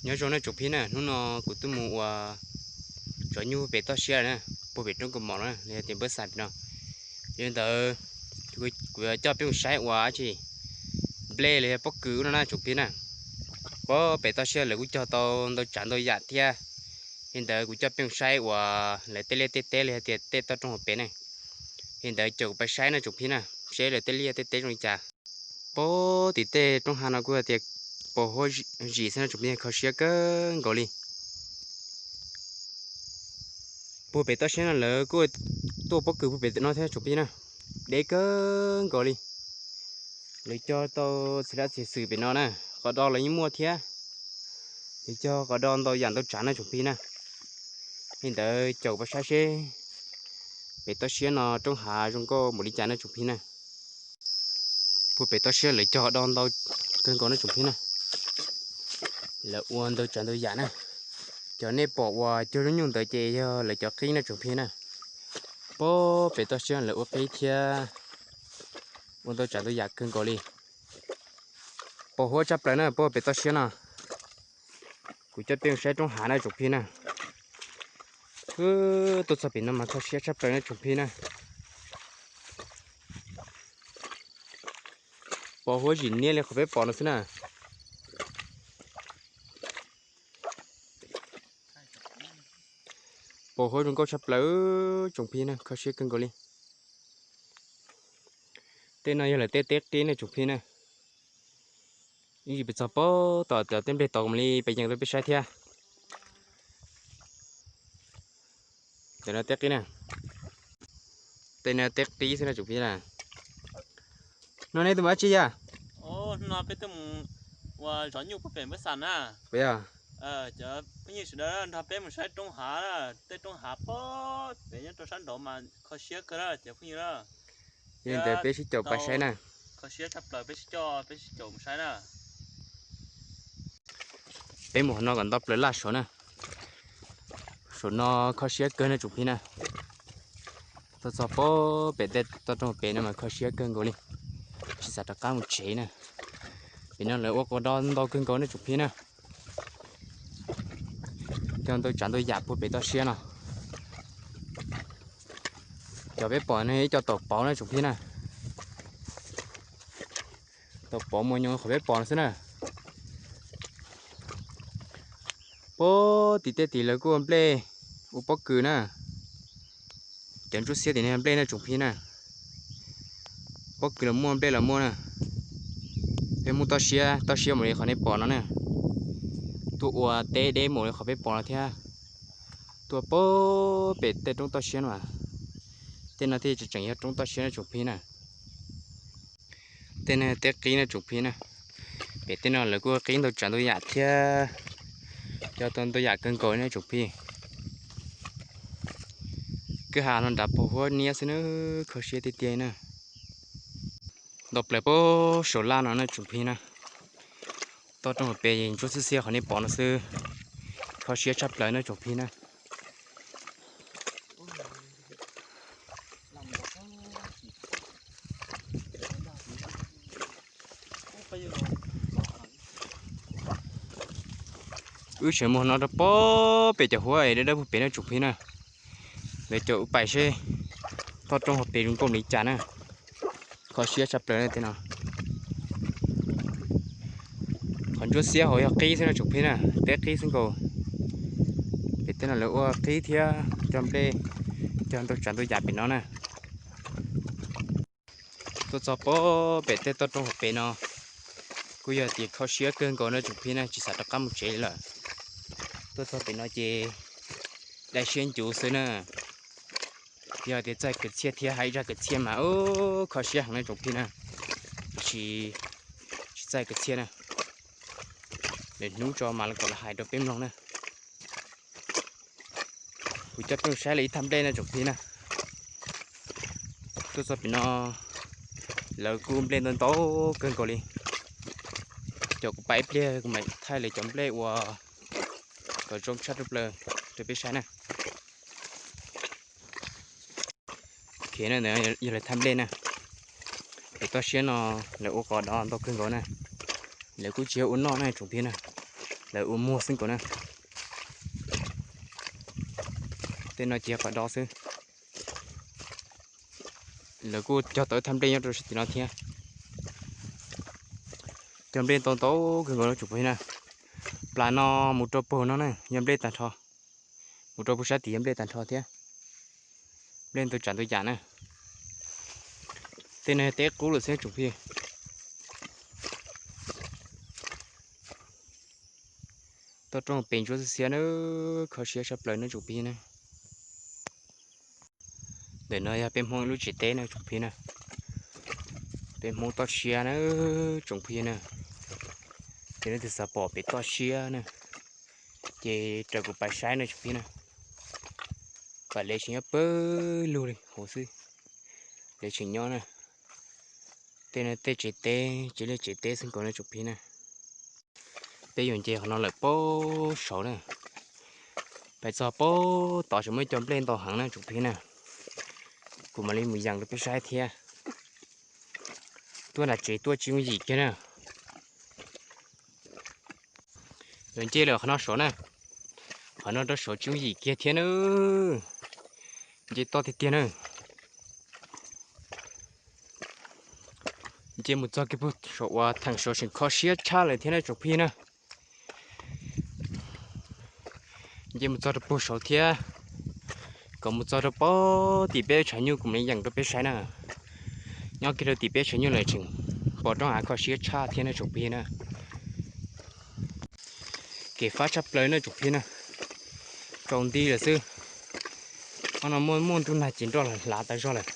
Nyob zoo nej tsoom phooj ywg na, hnub no kuv twb mus ua zov nyuj pem toj siab na, puag pem roob kaus mom na, los yog tias npawb xas pem no. Yog li ntawd kuv yuav coj peb mus saib ua dab tsi, nplej los yog pob kws ub no na tsoom phooj ywg na. Puag pem toj siab lawv kuj cog tau ntau tsav ntau yam thiab. Yog li ntawd kuv coj peb mus saib uas lawv tej liaj tej teb los yog tias tej toj roob hauv pes ne. Yog li ntawd caum kuv pais saib na tsoom phooj ywg na, seb lawv tej liaj tej teb zoo li cas. Puag tim tej roob hav no kuj yog tias pos huab zim xwb no tsoom phooj ywg, kho siab kawg nkaus li. Puag pem toj siab no lawv kuj tuaj pob kws puag pem no thiab tsoom phooj ywg na, deb kawg nkaus li. Lawv cog tau txiv laj txiv xwm pem no na, qos do los yeej muaj thiab. Lawv cog qos do ntau yam ntau tsav na tsoom phooj ywg na. Li ntawd caum pais saib seb pem toj siab no roob hav zoo nkauj npaum li cas na tsoom phooj ywg na. Puag pem toj siab lawv cog do ntau kawg nkaus na tsoom phooj ywg na. Lawv ua ntau tsav ntau yam na. Cov nej pom uas cog lub nyuj ntawd ces yog lawv cov qib na tsoom phooj ywg na. Puag pem toj siab lawv ua qib thiab, ua ntau tsav ntau yam kawg nkaus li. Pos huab tshaj plaws na puag pem toj siab no. Kuv coj peb mus saib roob hav na tsoom phooj ywg na. Tuaj txog pem no mas kho siab tshaj plaws na tsoom phooj ywg na. Pos huab zim niab li qhov peb pom no xwb na. Pos huab zoo nkauj tshaj plaws tsoom phooj ywg na, kho siab kawg nkaus li. Tej no yog lawv tej teb qib na tsoom phooj ywg na. Ib ntsis pes txog puag tom tej nplej tod kuv mam li pes yees rau peb saib thiab. Ntawm no teb qib na. Tej no teb qib xwb na tsoom phooj ywg na. No nej tuaj mus dab tsi yog? Ua zov nyuj puag pem npawb xas na. Puas yog? Cov phooj ywg sawv daws nrog peb mus saib roob hav na, tej roob hav puag pem nyob rau sab nraud mas kho siab kawg na cov phooj ywg na. Yog li ntawd peb sib caum pais saib na. Kho siab tshaj plaws peb sib coj peb sib caum mus saib na. Peb mus hauv no kom nto plaws laj saud na. Saum no kho siab kawg na tsoom phooj ywg na. Tuaj txog puag pem tej toj roob pem no mas kho siab kawg nkaus li. Tsis xav rov qab mus tsev na. Pem no lawv ua qos do ntau kawg nkaus na tsoom phooj ywg na. Cog ntau tsav ntau yam puag pem toj siab no. Cov peb pom no ib co taum pauv na tsoom phooj ywg na. Taum pauv muaj nyob qhov peb pom no xwb na. Puag tim tej tim lawv kuj ua nplej, ua pob kws na. Cov ntsuab xiab tim no nplej na tsoom phooj ywg na. Pob kws los muaj nplej los muaj na. Peb mus toj siab, toj siab mus li qhov nej pom no na. Tuaj ua teb deb mus li qhov peb pom no thiab. Tuaj puag pem tej roob toj siab no. Tej no thiaj tseem yog roob toj siab na tsoom phooj ywg na. Tej no teb qib na tsoom phooj ywg na. Pem tej no lawv kuj qib ntau tsav ntau yam thiab. Cog tau ntau yam kawg nkaus na tsoom phooj ywg. Kwj ha no nrad pos huab niab xwb na, kho siab tiag tiag na. Nto plaws puag saum laj no na tsoom phooj ywg na. Toj roob hauv pes ntsuab xiab xiab qhov nej pom no xwb. Kho siab tshaj plaws na tsoom phooj ywg na. Wb tseem mus no rau puag pem cov huab es dawb dawb puag pem na tsoom phooj ywg na. Lawv caum wb pais seb toj roob hauv pes zoo nkauj li cas na. Kho siab tshaj plaws na tej no. Qhov ntsuab xiab hauv yog qib xwb na tsoom phooj ywg na, teb qib xwb nkaus. Pem tej no lawv ua qib thiab cog nplej, cog ntau tsav ntau yam pem no na. Tuaj txog puag pem tej toj roob hauv pes no kuj yog tias kho siab kawg nkaus na tsoom phooj ywg na, tsis xav rov qab mus tsev lawm. Tuaj txog pem no ces dai siab ncuv xwb na. Yog tias txaij kwv txhiaj thiab hais zaj kwv txhiaj mas ub kho siab heev na tsoom phooj ywg na. Tiam sis tsis txaij kwv txhiaj na, lwm hnub tso mas los kom lawv hais rau peb mloog na. Kuv coj peb mus saib lawv ib thaj nplej na tsoom phooj ywg na. Tuaj txog pem no lawv kuj nplej ntau ntau kawg nkaus li. Caum kuv pais ib pliag kuv mam thaij lawv cov nplej uas kom zoo tshaj plaws rau peb saib na. Khiav na, ntawd yog lawv thaj nplej na. Pem toj siab no lawv ua qos do ntau kawg nkaus na. Lawv kuj tsis yog ua noj na tsoom phooj ywg na. Lawv ua muag xwb nkaus na. Tej no ces qhov do xwb. Lawv kuj cog tau thaj nplej nyob rau sab tim no thiab. Cog nplej ntau ntau kawg nkaus no tsoom phooj ywg na. Plas no mus rau puag no na yog nplej tag nrho. Mus rau puag sab tim yog nplej tag nrho thiab. Nplej ntau tsav ntau yam na. Tej no yog teb qub lawm xwb tsoom phooj ywg. Toj roob pes ntsuab xiab xiab na, kho siab tshaj plaws na tsoom phooj ywg na. Ntawm no yog peb Hmoob ib lub tsev teb na tsoom phooj ywg na. Peb Hmoob toj siab na tsoom phooj ywg na. Ces leej twg xav pom pem toj siab na, ces raws kuv pais saib na tsoom phooj ywg na. Vam lev tseem nyob pawg lug li hauv xwb, lev tseem nyob na. Tej no tej tsev teb, tsev liaj tsev teb xwb nkaus na tsoom phooj ywg na. Peb yuav nce qhov no lawm puag saud na. Pais txog puag tod tseem muaj ib co nplej ntau heev na tsoom phooj ywg na. Kuv mam li mus yees rau peb saib thiab. Tuaj nram tsev tuaj tsis yooj yim kiag na. Yuav nce lawm qhov no saud na. Qhov no rau saud tsis yooj yim kiag thiab na. Nce toj tiag tiag na. Nce mus txog kiag puag saum uas theem saud tseem kho siab tshaj lawm thiab na tsoom phooj ywg na. Nce mus txog rau puag saud thiab. Kom mus txog rau puag tim peb tshav nyuj kuv mam li yees rau peb saib na. Nyob kiag rau tim peb tshav nyuj lawm tseem pom roob hav kho siab tshaj thiab na tsoom phooj ywg na. Kev fab tshaj plaws na tsoom phooj ywg na. Tsaus nti lawm xwb. Ob no muaj muaj ntuj nag ces nroj hlav tas zog lawm.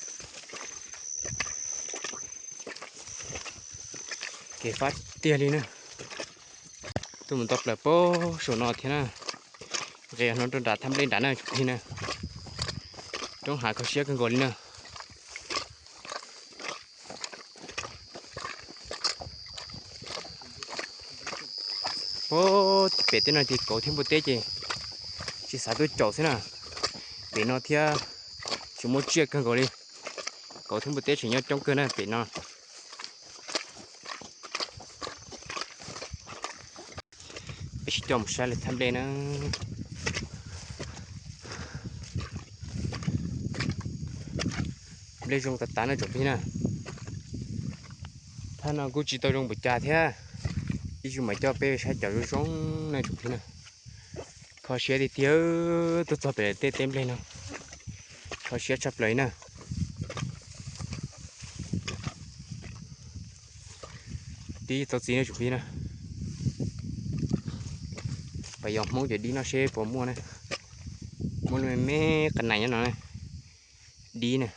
Kev fab tiag li na. Tuaj mus tau plaws puag saum no thiab na. Nqis no rau nram thaj nplej nram na tsoom phooj ywg na. Roob hav kho siab kawg nkaus li na. Puag pem tej no ces kauv thiab npua teb ces tsis xav tuaj caum xwb na. Pem no thiab tsis muaj tsiaj kawg nkaus li. Kauv thiab npua teb tseem nyob coob kawg na pem no. Peb sib coj mus saib lawv thaj nplej na. Nplej zoo tas tas na tsoom phooj ywg na. Thaj no kuj tsis tau zoo npaum cas thiab. Ib zaug mam coj peb saib cov zoo zoo na tsoom phooj ywg na. Kho siab tiag tiag, tuaj txog pem tej teb nplej no. Kho siab tshaj plaws li na. Dib txaus txiv no tsoom phooj ywg na. Pab yog Hmoob cov dib no seb puas muaj na. Muaj lub me me qas nais nyob no na. Dib na.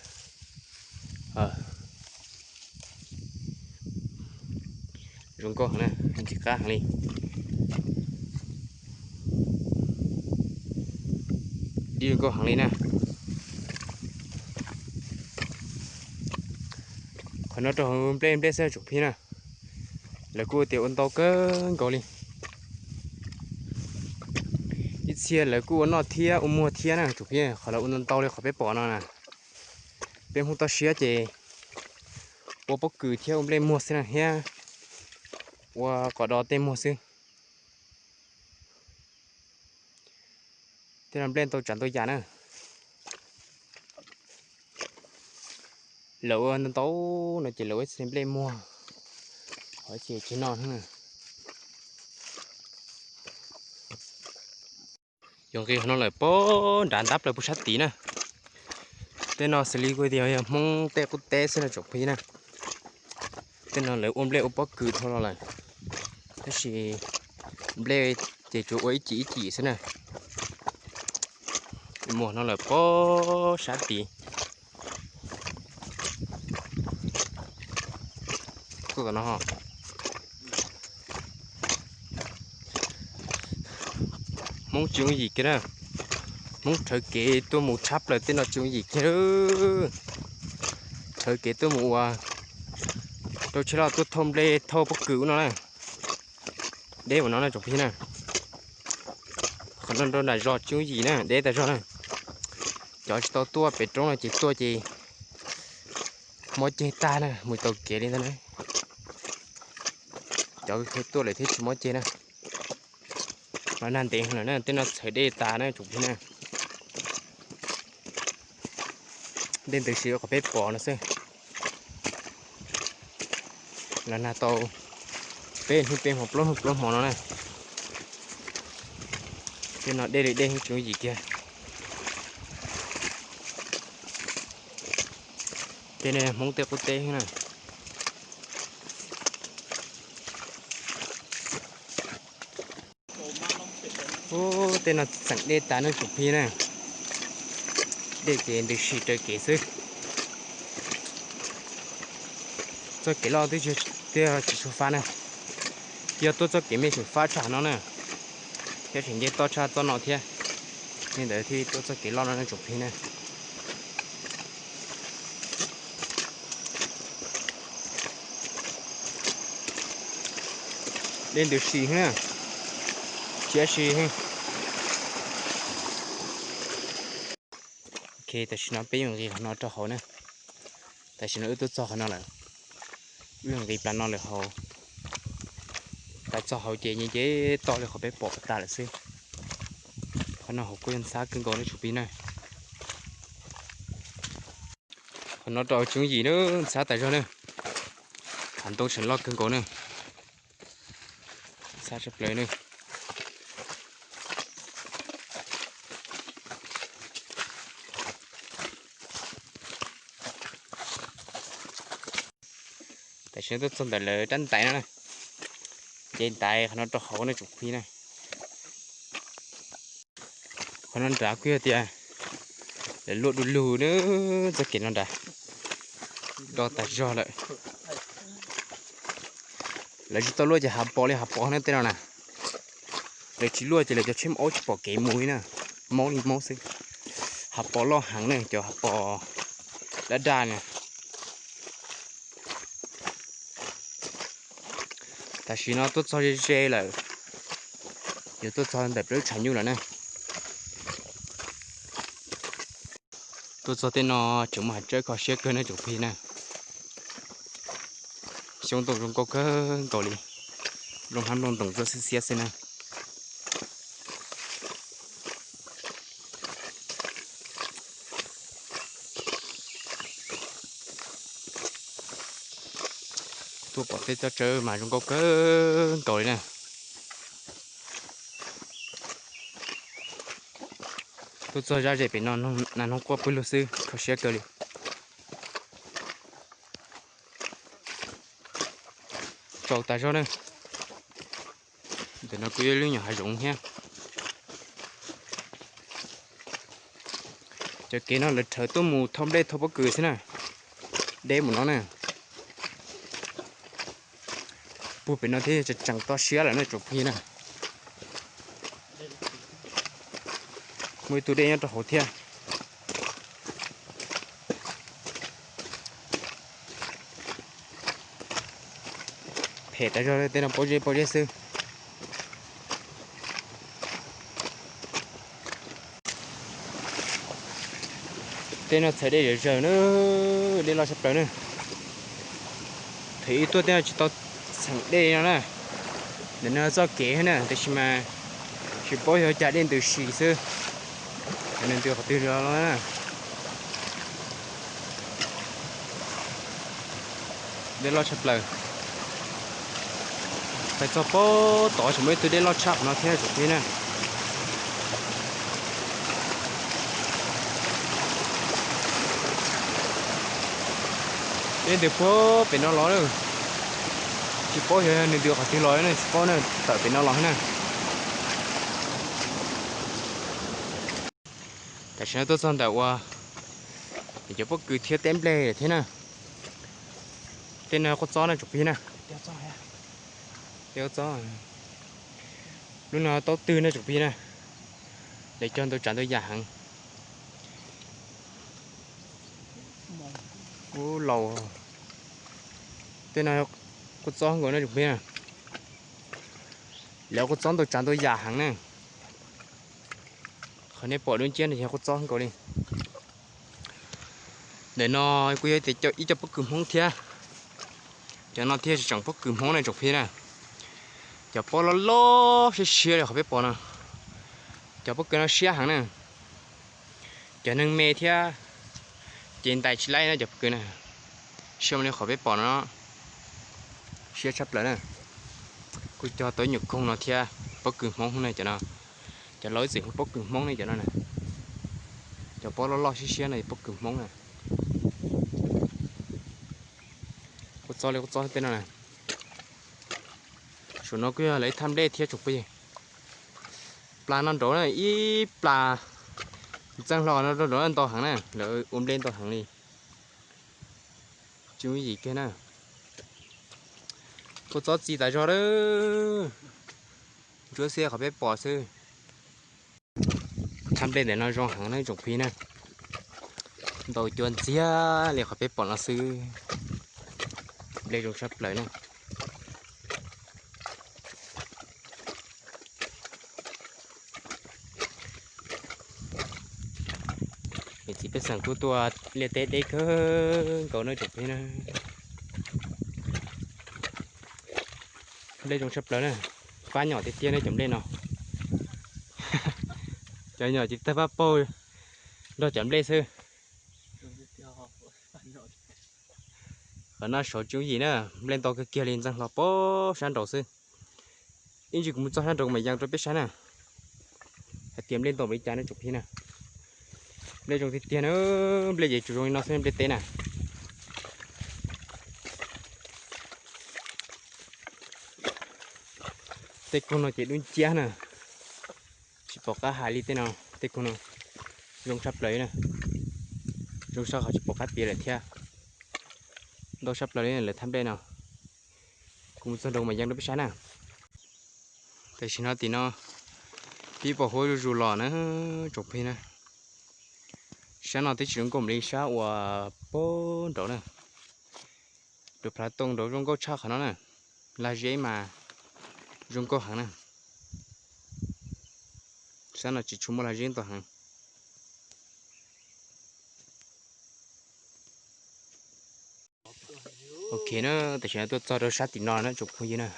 Zoo nkauj heev na, ntxim qab heev li. Dib zoo nkauj heev li na. Qhov no rau hauv nplej nplej xwb tsoom phooj ywg na. Lawv kuj ua tias ua ntau kawg nkaus li. Ib txhia lawv kuj ua noj thiab ua muag thiab na tsoom phooj ywg, qhov lawv ua ntau ntau li qhov peb pom no na. Peb Hmoob toj siab ces ua pob kws thiab ua nplej muag xwb na thiab ua qos do tej muag xwb. Tej no nplej ntau tsav ntau yam na. Lawv ua ntau ntau no ces lawv ua ib txhia nplej muag, ho ib txhia tsis noj na. Yuav nqis qhov no lawm puag nrad ntab plaws puag sab tid na. Tej no xws li kuj tias yog Hmoob tej qub teb xwb no tsoom phooj ywg na. Tej no lawv ua nplej ua pob kws dhau los lawm, tab sis nplej ces tsuas ua ib cim ib cim xwb na. Muag no lawm puag sab tid. Tuaj tom no, Hmoob tsis yooj yim kiag na. Hmoob rhawv kev tuaj mus tshab plaws tej no tsis yooj yim kiag. Rhawv kev tuaj mus ua rau tsheb loj tuaj thauj nplej thauj pob kws ub no na. Deb ua no na tsoom phooj ywg na. Qhov no rau nram zos tsis yooj yim na, deb tas zog na. Cov tsis tau tuaj pem roob no ces tuaj ces mob ceg tag na, mus tau kev li ntag na. Cov tuaj lawm thiab tsis mob ceg na. Los nag ntev lawm na, tej no txhawv dej tas na tsoom phooj ywg na. Dej ntws si qhov peb pom no xwb. Los nag tau peb hnub peb hmo plaub hnub plaub hmo no na. Tej no dej li dej tsoom yim kiag. Tej no Hmoob tej qub teb na. Ub, tej no txeem dej tas na tsoom phooj ywg na. Dej ces ntws si raws kev xwb. Txoj kev loj twb tsis tshua fab na. Yog tuaj txoj kev me tseem fab tshaj no na, thiab tseem nce toj tshaj txoj no thiab. Li ntawd thiaj tuaj txoj kev loj no na tsoom phooj ywg na. Dej ntws si na, siab si. Ok, tam sim no peb yuav nqis qhov no rau hauv na. Tam sim no wb tuaj txog qhov no lawm, wb yuav nqis plab no lawm hauv. Thaum txog hauv ces nce nce toj li qhov peb pom tas lawm xwb. Qhov no hauv kuj yog ntxhab kawg nkaus na tsoom phooj ywg na. Qhov no rau tsoom yim na, ntxhab tas zog na. Hav ntoo tseem loj kawg nkaus na. Ntxhab tshaj plaws na. Tam sim no tuaj txog ntawm lawv rab ntais no na, nce ntais qhov no rau hauv na tsoom phooj ywg na. Qhov no nrad kuj yog tias lawv luaj du lug na, txoj kev no nrad do tas zog lawm. Lawv tsis tau luaj ces hav pos li hav pos na tej no na. Lawv tsis luaj ces lawv cov tsheb maub tsis pom kev mus li na, maub li maub xwb. Hav pos loj heev na, cov hav pos daj daj na. Tam sim no tuaj txog ze ze lawm, yuav tuaj txog ntawm plaws tshav nyuj lawm na. Tuaj txog tej no tseem muaj hav tsawb kho siab kawg na tsoom phooj ywg na. Xyoob ntoo zoo nkauj kawg nkaus li, nplooj hlab nplooj ntoos tuaj xiab xiab xwb na. Tuaj pom tej tsob tsawb mas zoo nkauj kawg nkaus li na. Tuaj txog zaj zem pem no nas noog quaj pwg lug xwb, kho siab kawg li. Tsaus tas zog na. Ntawm no kuj yog lub nyuam hav zoov thiab. Cov kev no lawv rhawv tuaj mus thauj nplej thauj pob kws xwb na. Deb mus no na. Puag pem no thiab tseem tseem toj siab lawm na tsoom phooj ywg na. Muaj ib tug dej nyob rau hauv thiab. Phem tas zog, tej no pob zeb pob zeb xwb. Tej no txhawv dej zawm zawm na, dej loj tshaj plaws na. Thaum ub tuaj tej no tsis tau txheem dej no na. Ntawm no txoj kev na, tiam sis mas tsis paub yog cas dej ntws si xwb. Nws ntws qhov twg los na. Dej loj tshaj plaws. Pais txog pem tod tseem muaj ib tug dej loj tshaj qhov no thiab tsoom phooj ywg na. Dej ntws puag pem no los na. Tsis paub yog nws ntws qhov twg los na, tsis paub na, tawm pem no los na. Tam sim no tuaj txog ntawm uas cov pob kws thiab teb nplej thiab na. Tej no quaj txob na tsoom phooj ywg na. Tej quaj txob. Lub no taub twg na tsoom phooj ywg na. Lawv cog ntau tsav ntau yam heev. Ub laus. Tej no quaj txob nkaus na tsoom phooj ywg na. Lawv quaj txob ntau tsav ntau yam heev na. Qhov nej pom dub nciab no yog quaj txob nkaus li. Ntawm no kuj yog ib co pob kws Hmoob thiab. Cov no thiaj tseem pob kws Hmoob na tsoom phooj ywg na. Cov pob loj loj siab siab li qhov peb pom no. Cov pob kws no siab heev na. Cov neeg me thiab ces ntais tsis laib na cov pob kws na. Siab li qhov peb pom no, siab tshaj plaws na. Kuj cog tau ib nyuag koog no thiab, pob kws Hmoob na cov no. Cov laus ib txwm hu pob kws Hmoob ne cov no na. Cov pob loj loj siab siab no pob kws Hmoob na. Quaj txob li quaj txob tej no na. Saum no kuj yog lawv ib thaj nplej thiab tsoom phooj ywg. Plas no nraud na ib plas, ntxeev hlo no nraud ntau heev na, lawv ua nplej ntau heev li. Tsis yooj yim kiag na. Quaj txob txi tas zog lawm. Ntsuab xiab qhov peb pom xwb. Thaj nplej ntawm no zoo heev na tsoom phooj ywg na. Ntau cua ntxiag li qhov peb pom no xwb. Nplej zoo tshaj plaws na. Niam txiv pej xeem kuj tuaj liaj teb deb kawg nkaus na tsoom phooj ywg na. Nplej zoo tshaj plaws na. Fab nyom tiag tiag na cov nplej no. Cov nyom ces tawg fab paug nrog cov nplej xwb. Qhov no saud tsis yooj yim na, nplej ntau kawg kiag li ntxeev hlo pem sab nraud xwb. Ib ntsis kuv mus txog sab nraud kuv mam yees rau peb saib na, hais tias nplej ntau npaum li cas na tsoom phooj ywg na. Nplej zoo tiag tiag na, nplej ces tsuas zoo li no xwb nplej teb na. Tej koog no ces dub nciab na, tsis pom qab hais li tej no, tej koog no zoo tshaj plaws li na. Zoo tshaj qhov tsis pom qab piav lawm thiab. Ntau tshaj plaws li lawv thaj nplej no. Kuv mus txog nraud mas yees rau peb saib na. Tam sim no tim no pib pom huab zuj zus los na tsoom phooj ywg na. Sab no twb tsis zoo nkauj li sab uas pem nraud na. Tus phav tooj nraud zoo nkauj tshaj qhov no na. Lag zeb mas zoo nkauj heev na. Sab no tsis tshua muaj lag zeb ntau heev. Ok na, tam sim no tuaj txog rau sab tim no na tsoom phooj ywg na.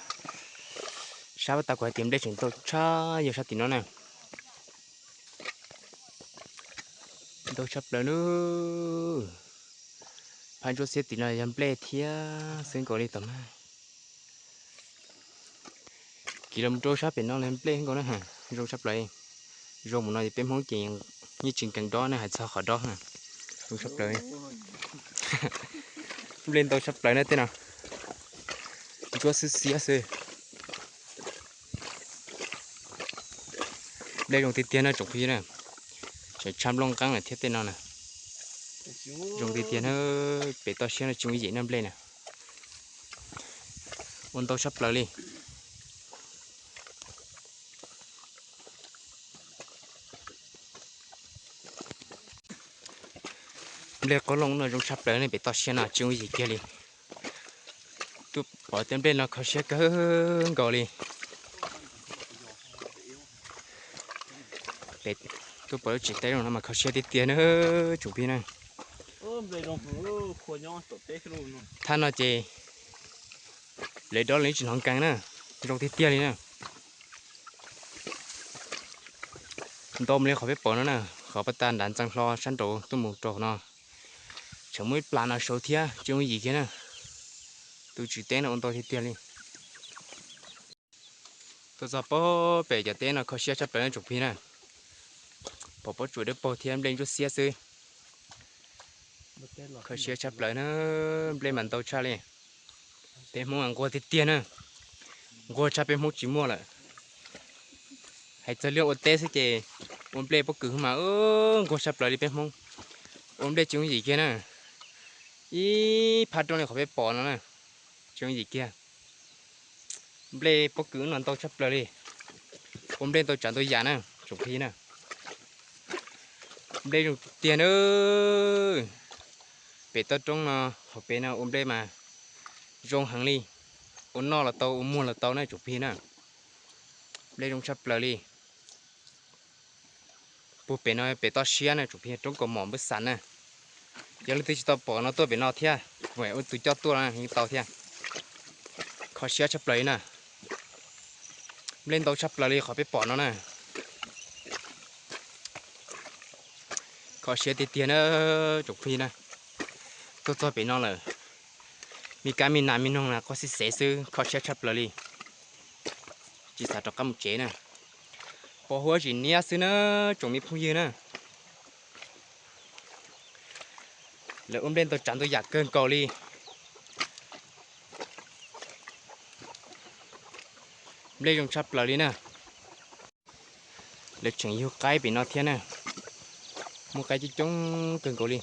Sab pab tas kuv hais tias nplej tseem ntau tshaj yog sab tim no na. Ntau tshaj plaws na. Phab ntsuab xiab tim no yog nplej thiab xwb nkaus li tom no. Kiv los rau sab pem no nplej nkaus na, zoo tshaj plaws. Zoo mus no peb Hmoob ces yeej tsis nkees dob ne, hais txog qhov dob na. Zoo tshaj plaws. Nplej ntau tshaj plaws na tej no. Ntsuab xwb xiab xwb. Nplej zoo tiag tiag na tsoom phooj ywg na. Tseem tshaj nplooj nqeeb lawm thiab tej no na. Zoo tiag tiag na, pem toj siab no tsis yooj yim na nplej na. Ua ntau tshaj plaws li. Nplej qoob loo no zoo tshaj plaws ne, pem toj siab no tsis yooj yim kiag li. Tuaj pom tej nplej no kho siab kawg nkaus li. Tuaj pom lub tsev teb zoo no mas kho siab tiag tiag na tsoom phooj ywg na. Thaj no ces lawv dob lawv tsis hnov nkees na, zoo tiag tiag li na. Ntau mus li qhov peb pom no na, qhov pab tas nrad ntxeev hlo sab nraud tuaj mus rau qhov no. Tseem muaj ib plas no saud thiab tsis yooj yim kiag na. Tus tswv teb no ua ntau tiag tiag li. Tuaj txog pem cov teb no kho siab tshaj plaws na tsoom phooj ywg na. Pom pob tsuas dawb paug thiab nplej ntsuab xiab xwb. Kho siab tshaj plaws na, nplej mas ntau tshaj li. Peb Hmoob mas nquag tiag tiag na, nquag tshaj peb Hmoob tsis muaj lawm. Hais txog liaj ua teb xwb ces ua nplej pob kws mas nquag tshaj plaws li peb Hmoob. Ua nplej tsis yooj yim kiag na, ib phab roob li qhov peb pom no na, tsis yooj yim kiag. Nplej pob kws no ntau tshaj plaws li, ua nplej ntau tsav ntau yam na tsoom phooj ywg na. Nplej zoo tiag na, pem toj roob no hauv pem no ua nplej mas zoo heev li, ua noj los tau ua muag los tau na tsoom phooj ywg na. Nplej zoo tshaj plaws li. Puag pem no pem toj siab na tsoom phooj ywg, roob kaus mom npawb xas na. Yog leej twg tsis tau pom no tuaj pem no thiab, ua tus coj tuaj no yeej tau thiab. Kho siab tshaj plaws li na. Nplej ntau tshaj plaws li qhov peb pom no na. Kho siab tiag tiag na tsoom phooj ywg na. Tuaj txog pem no lawm, me kab me nas me noog na quaj xib xev xwb, kho siab tshaj plaws li. Tsis xav rov qab mus tsev na. Pos huab zim niab xwb na tsoom me phooj ywg na. Lawv ua nplej ntau tsav ntau yam kawg nkaus li. Nplej zoo tshaj plaws li na. Lawv tseem yug qaib pem no thiab na. Muaj qaib coob coob kawg nkaus li.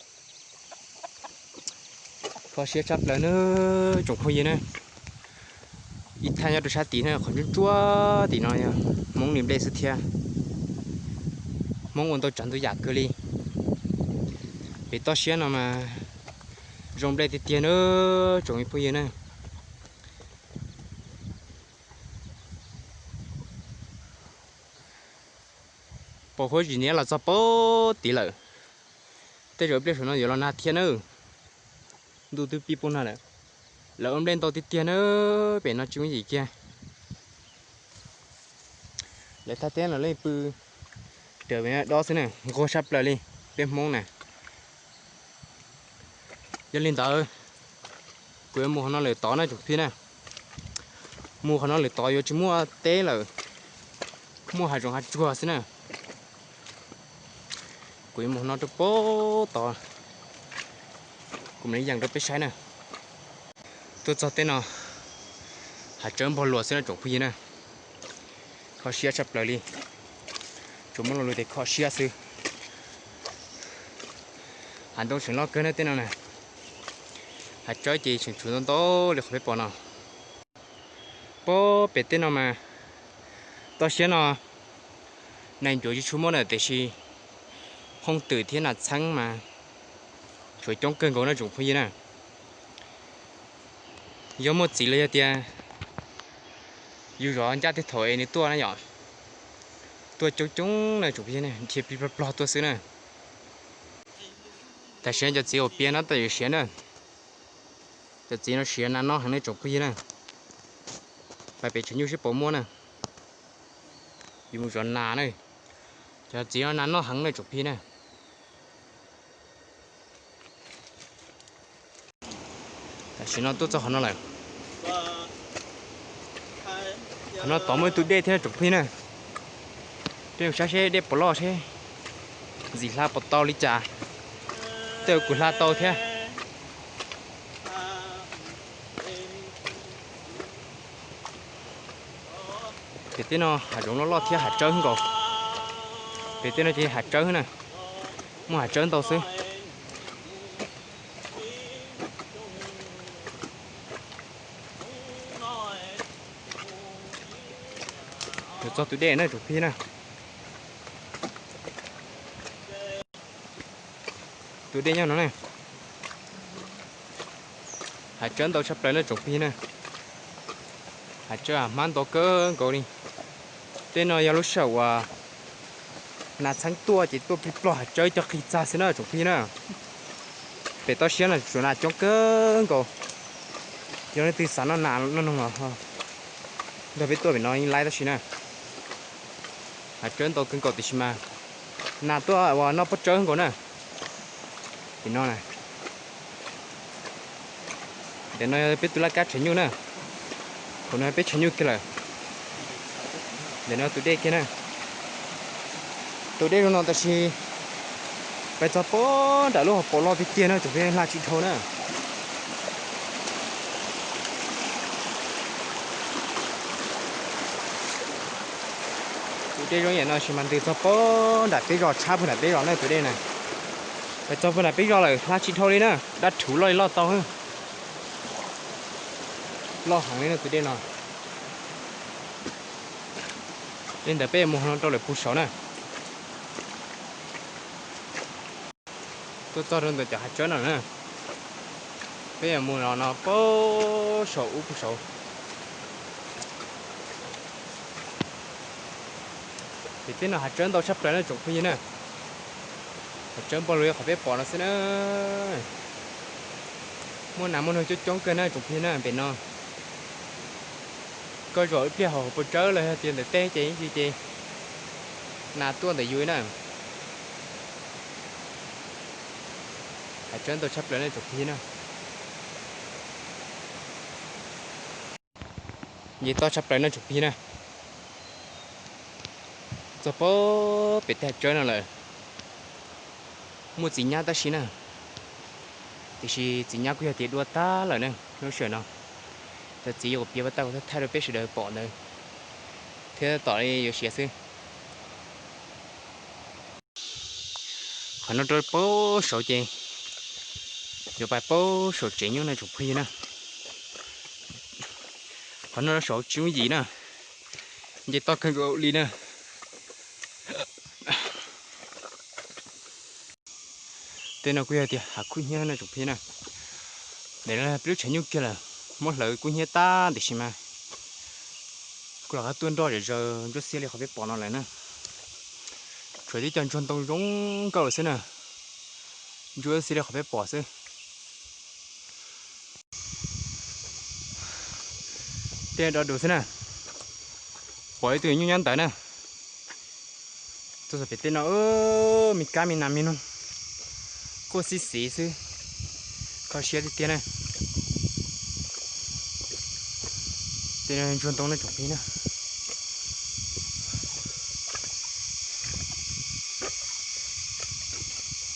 Kho siab tshaj plaws na tsoom phooj ywg na. Ib thaj nyob rau sab tid na, qhov ntsuab ntsuab tim no yog Hmoob li nplej xwb thiab. Hmoob ua ntau tsav ntau yam kawg li. Pem toj siab no mas zoo nplej tiag tiag na tsoom me phooj ywg na. Pos huab zim niab los txog pem tid lawm. Tej zaum ib pliag saum no yuav los nag thiab na. Ntuj twb pib pub nag lawm. Lawv ua nplej ntau tiag tiag na, pem no tsis muaj yim kiag. Lawv thaj teb no leej pw raws dob xwb na, nquag tshaj plaws li peb Hmoob na. Yog li ntawd, kuv yuav mus qhov no lawm tod na tsoom phooj ywg na. Mus qhov no lawm tod yuav tsis muaj teb lawm, muaj hav zoov hav tsuag xwb na. Kuv yuav mus qhov no rau pem tod, kuv mam li yees rau peb saib na. Tuaj txog tej no, hav tsawb npog luas xwb na tsoom phooj ywg na. Kho siab tshaj plaws li, tsuas muaj lo lus tias kho siab xwb. Hav ntoo tseem loj kawg na tej no na. Hav tsawb ces tseem tshuav ntau ntau li qhov peb pom no. Pem tej no mas toj siab no nees ncuav tsis tshua muaj na, tiam sis phooj twm thiab nas txheeb mas tshuav coob kawg nkaus na tsoom phooj ywg na. Yog muaj txiv los yog tias yus zov ncaj tej thaum es nws tuaj na yom, tuaj coob coob na tsoom phooj ywg, dhia plig plog plog tuaj xwb na. Tam sim no cov txiv uas piav no tau yuav siav na. Cov txiv no siav nas noj heev na tsoom phooj ywg na. Pais pem Tshav Nyuj seb puas muaj na. Yuav mus zov nas na. Cov txiv no nas noj heev na tsoom phooj ywg na. Tam sim no tuaj txog qhov no lawm. Qhov no tod muaj ib tug dej thiab tsoom phooj ywg na. Peb mus saib seb dej puas loj seb ntxim hla puas tau li cas. Tej zaum kuv hla tau thiab. Pem tej no hav zoov loj loj thiab hav tsawb nkaus. Pem tej no ces hav tsawb na, muaj hav tsawb ntau xwb. Yuav txog tus dej na tsoom phooj ywg na. Tus dej nyob no ne. Hav tsawb ntau tshaj plaws na tsoom phooj ywg na. Hav tsawb hav hmab ntau kawg nkaus li. Tej no yog lub sij hawm uas nas txheeb tuaj ces tuaj plig plog hav tsawb cog qig txag xwb na tsoom phooj ywg na. Pem toj siab no tsuas nas coob kawg nkaus. Yog leej twg xav noj nas noj noog los nrog peb tuaj pem no yeej laib tab sis na. Hav tsawb ntau kawg nkaus tiam sis mas nas tuaj uas noj pob tsawb nkaus na. Pem no na. Ntawm no yog peb tus laj kab Tshav Nyuj na. Thaum no peb Tshav Nyuj kiag lawm. Ntawm no tus dej kiag na. Tus dej zoo no tab sis pais txog pem nram lub hauv paus loj tiag tiag na tsoom phooj ywg, hla tsis dhau na. Tus dej zoo yam no sis mas ntws txog pem nram peb zos, tshab puag nram peb zos na tus dej na. Pais txog puag nram peb zos lawm hla tsis dhau li na, dab rhuv loj li loj tau. Loj heev li na tus dej no. Li ntawd peb yuav mus no rau lawm puag saud na. Tuaj txog rau ntawm cov hav tsawb no na. Peb yuav mus no no puag saum ub puag saud. Pem tej no hav tsawb ntau tshaj plaws na tsoom phooj ywg na. Hav tsawb npog luas li qhov peb pom no xwb na. Muaj nas muaj noog coob coob kawg na tsoom phooj ywg na pem no. Koj zaum ib pliag hauv puas tsawb los yog tias ntawm teb ces ib ntsis ces nas tuaj ntawm yus na. Hav tsawb ntau tshaj plaws na tsoom phooj ywg na. Nce toj tshaj plaws no tsoom phooj ywg na. Txog pem pem tej hav tsawb no lawm. Muaj txiv nyab tab sis na, tiam sis txiv nyab kuj yog tias dua tag lawm ne lub sij hawm no. Cov txiv yuav piav paj tag kuv thiaj thaij rau peb sawv daws pom ntawd thiab tom li yuav siav xwb. Qhov no rau pem saud ces yuav pais pem saum tsev nyuj no tsoom phooj ywg na. Qhov no saud tsis yooj yim na, nce toj kawg nkaus li na. Tej no kuj yog tias hav kub hnyiab no tsoom phooj ywg na. Ntawm no peb lub tshav nyuj kiag lawm, muab hlawv kub hnyiab tag tiam sis mas kuj los qab tuaj nroj zom zaws ntsuab xiab li qhov peb pom no lawm na. Tshuav tib co ntsuag ntoo zoo nkauj lawm xwb na, ntsuab xiab li qhov peb pom xwb. Tej do dus xwb na, pom ib tug nyuj nyob ntawd na. Tuaj txog pem tej no, me kab me nas me noog quaj xib xiv xwb, kho siab tiag tiag na. Tej no ntsuag ntoo no tsoom phooj ywg na.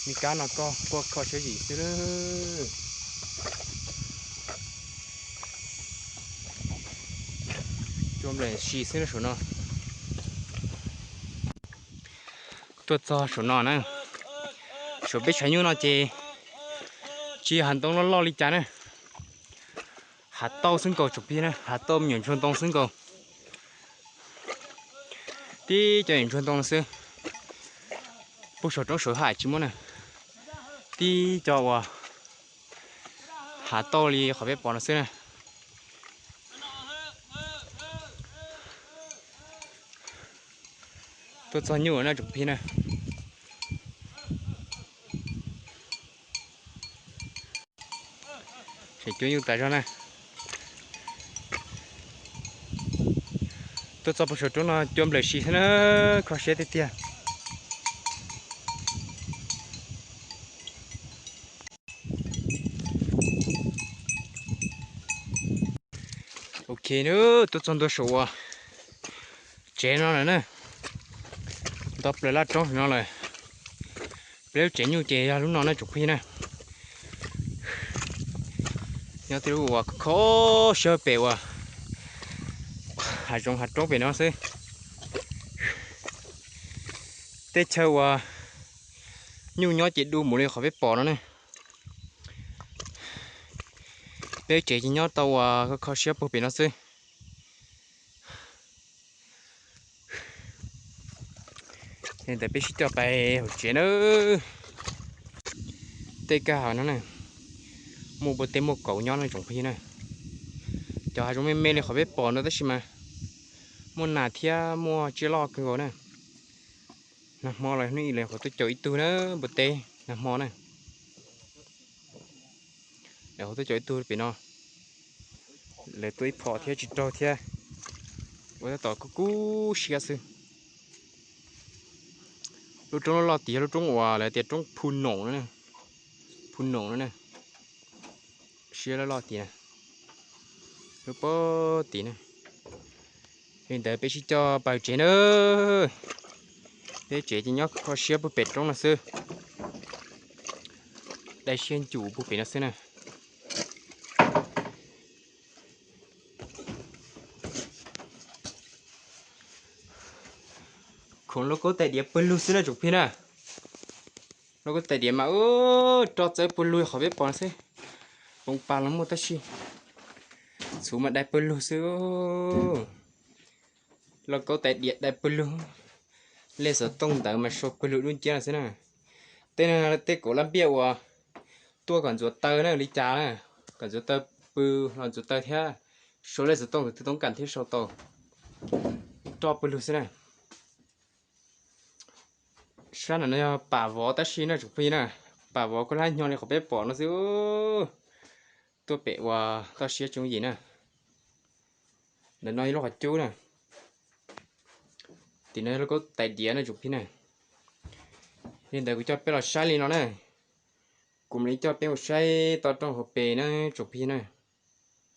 Me kab no koj quaj kho siab zim xwb. Cua nplaim si xwb na saum no. Tuaj txog saum no na, saum peb tshav nyuj no ces tsis yog hav ntoo loj loj li cas na. Hav tauj xwb nkaus tsoom phooj ywg na, hav tauj me nyuam ntsuag ntoo xwb nkaus. Tib co me nyuam ntsuag ntoo no xwb. Puag saum roob saum hav tsis muaj na. Tib co uas hav tauj li qhov peb pom no xwb na. Tuaj txog nyuj na tsoom phooj ywg na. Tseem cua nyuj tas zog na. Tuaj txog puag saum roob no cua nplaim si xwb na, kho siab tiag tiag. Ok na, tuaj txog ntua saum uas tsev no lawm na. Nto plaws laj roob no lawm. Peb lub tsev nyuj ces yog lub no na tsoom phooj ywg na. Nyob tej lub uas kho siab pem uas hav zoov hav roob pem no xwb. Tej chaw uas nyuj nyob ces du mus li qhov peb pom no ne. Peb tsev ces nyob tau uas kho siab puag pem no xwb. Ntawd peb sib coj pais hauv tsev na. Tej kab hav no na, muaj npua teb muaj kauv nyob no tsoom phooj ywg na. Cov hav zoov me me li qhov peb pom no tab sis mas muaj nas thiab muaj tsiaj loj kawg nkaus na. Nag hmo los hnub ib los qhuav tuaj caum ib tug na, npua teb nag hmo na. Lawv qhuav tuaj caum ib tug pem no, lawv tua ib phom thiab tsis raug thiab, ua tab tom kub kub siab xwb. Lub roob loj loj tid yog lub roob uas lawv tias roob Phu Noom no, Phu Noom no na. Siab loj loj tid na, lub pob tid na. Li ntawd peb sib coj pais tsev na. Peb tsev ces nyob kho siab puag pem roob no xwb, dai siab ncum puag pem no xwb na. Khoom lauj kaub tais diav pawg lug xwb na tsoom phooj ywg na. Lauj kaub tais diav mas roj txawb pawg lug qhov peb pom xwb. Poov pas los muaj tab sis txhuv mas dai pawg lug xwb. Lauj kaub tais diav dai pawg lug, lej xov tooj ntawd mas sau pawg lug dub nciab no xwb na. Tej no tej kaum laj npiaj uas tuaj kom ntxuav taw na li cas na, kom ntxuav taw pw los ntxuav taw thiab, sau lej xov tooj kom twb toob kas thiab sau tau. Roj pawg lug xwb na. Sab no yog pam vov tab sis na tsoom phooj ywg na, pam vov kuj hlab hnyo li qhov peb pom no xwb. Tuaj pem uas toj siab tsoom yim na. Ntawm no yog lub qhov cub na. Tim no yog lub kaub tais diav na tsoom phooj ywg na. Li ntawd kuv coj peb los saib li no na. Kuv mam li coj peb mus saib tau rau hauv pes na tsoom phooj ywg na.